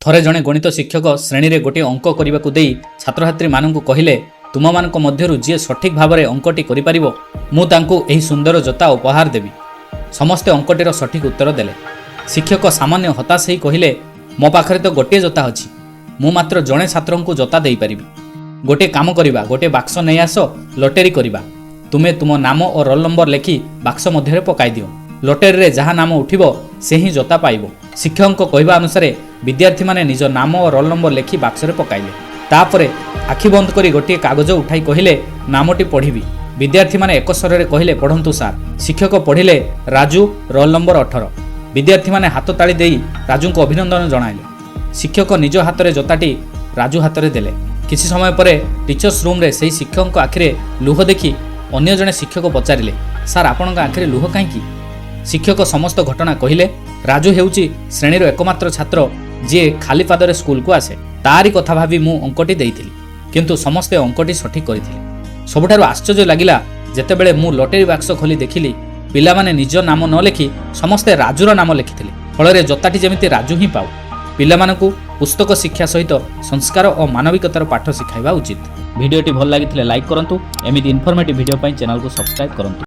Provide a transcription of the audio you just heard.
ଥରେ ଜଣେ ଗଣିତ ଶିକ୍ଷକ ଶ୍ରେଣୀରେ ଗୋଟିଏ ଅଙ୍କ କରିବାକୁ ଦେଇ ଛାତ୍ରଛାତ୍ରୀମାନଙ୍କୁ କହିଲେ, ତୁମମାନଙ୍କ ମଧ୍ୟରୁ ଯିଏ ସଠିକ୍ ଭାବରେ ଅଙ୍କଟି କରିପାରିବ, ମୁଁ ତାଙ୍କୁ ଏହି ସୁନ୍ଦର ଜୋତା ଉପହାର ଦେବି। ସମସ୍ତେ ଅଙ୍କଟିର ସଠିକ୍ ଉତ୍ତର ଦେଲେ। ଶିକ୍ଷକ ସାମାନ୍ୟ ହତାଶ ହେଇ କହିଲେ, ମୋ ପାଖରେ ତ ଗୋଟିଏ ଜୋତା ଅଛି, ମୁଁ ମାତ୍ର ଜଣେ ଛାତ୍ରଙ୍କୁ ଜୋତା ଦେଇପାରିବି। ଗୋଟିଏ କାମ କରିବା, ଗୋଟିଏ ବାକ୍ସ ନେଇ ଆସ, ଲଟେରୀ କରିବା। ତୁମେ ତୁମ ନାମ ଓ ରୋଲ୍ ନମ୍ବର ଲେଖି ବାକ୍ସ ମଧ୍ୟରେ ପକାଇ ଦିଅ। ଲଟେରୀରେ ଯାହା ନାମ ଉଠିବ, ସେ ହିଁ ଜୋତା ପାଇବ। ଶିକ୍ଷକଙ୍କ କହିବା ଅନୁସାରେ ବିଦ୍ୟାର୍ଥୀମାନେ ନିଜ ନାମ ଓ ରୋଲ୍ ନମ୍ବର ଲେଖି ବାକ୍ସରେ ପକାଇଲେ। ତାପରେ ଆଖି ବନ୍ଦ କରି ଗୋଟିଏ କାଗଜ ଉଠାଇ କହିଲେ, ନାମଟି ପଢ଼ିବି। ବିଦ୍ୟାର୍ଥୀମାନେ ଏକ ସ୍ୱରରେ କହିଲେ, ପଢ଼ନ୍ତୁ ସାର୍। ଶିକ୍ଷକ ପଢ଼ିଲେ, ରାଜୁ, ରୋଲ୍ ନମ୍ବର 18। ବିଦ୍ୟାର୍ଥୀମାନେ ହାତ ତାଳି ଦେଇ ରାଜୁଙ୍କୁ ଅଭିନନ୍ଦନ ଜଣାଇଲେ। ଶିକ୍ଷକ ନିଜ ହାତରେ ଜୋତାଟି ରାଜୁ ହାତରେ ଦେଲେ। କିଛି ସମୟ ପରେ ଟିଚର୍ସ ରୁମ୍ରେ ସେହି ଶିକ୍ଷକଙ୍କ ଆଖିରେ ଲୁହ ଦେଖି ଅନ୍ୟ ଜଣେ ଶିକ୍ଷକ ପଚାରିଲେ, ସାର୍, ଆପଣଙ୍କ ଆଖିରେ ଲୁହ କାହିଁକି? ଶିକ୍ଷକ ସମସ୍ତ ଘଟଣା କହିଲେ। ରାଜୁ ହେଉଛି ଶ୍ରେଣୀର ଏକମାତ୍ର ଛାତ୍ର ଯିଏ ଖାଲି ପାଦରେ ସ୍କୁଲକୁ ଆସେ। ତାରି କଥା ଭାବି ମୁଁ ଅଙ୍କଟି ଦେଇଥିଲି, କିନ୍ତୁ ସମସ୍ତେ ଅଙ୍କଟି ସଠିକ୍ କରିଥିଲେ। ସବୁଠାରୁ ଆଶ୍ଚର୍ଯ୍ୟ ଲାଗିଲା ଯେତେବେଳେ ମୁଁ ଲଟେରୀ ବାକ୍ସ ଖୋଲି ଦେଖିଲି, ପିଲାମାନେ ନିଜ ନାମ ନ ଲେଖି ସମସ୍ତେ ରାଜୁର ନାମ ଲେଖିଥିଲେ। ଫଳରେ ଜୋତାଟି ଯେମିତି ରାଜୁ ହିଁ ପାଉ। ପିଲାମାନଙ୍କୁ ପୁସ୍ତକ ଶିକ୍ଷା ସହିତ ସଂସ୍କାର ଓ ମାନବିକତାର ପାଠ ଶିଖାଇବା ଉଚିତ। ଭିଡ଼ିଓଟି ଭଲ ଲାଗିଥିଲେ ଲାଇକ୍ କରନ୍ତୁ। ଏମିତି ଇନଫର୍ମେଟିଭ୍ ଭିଡ଼ିଓ ପାଇଁ ଚ୍ୟାନେଲକୁ ସବସ୍କ୍ରାଇବ୍ କରନ୍ତୁ।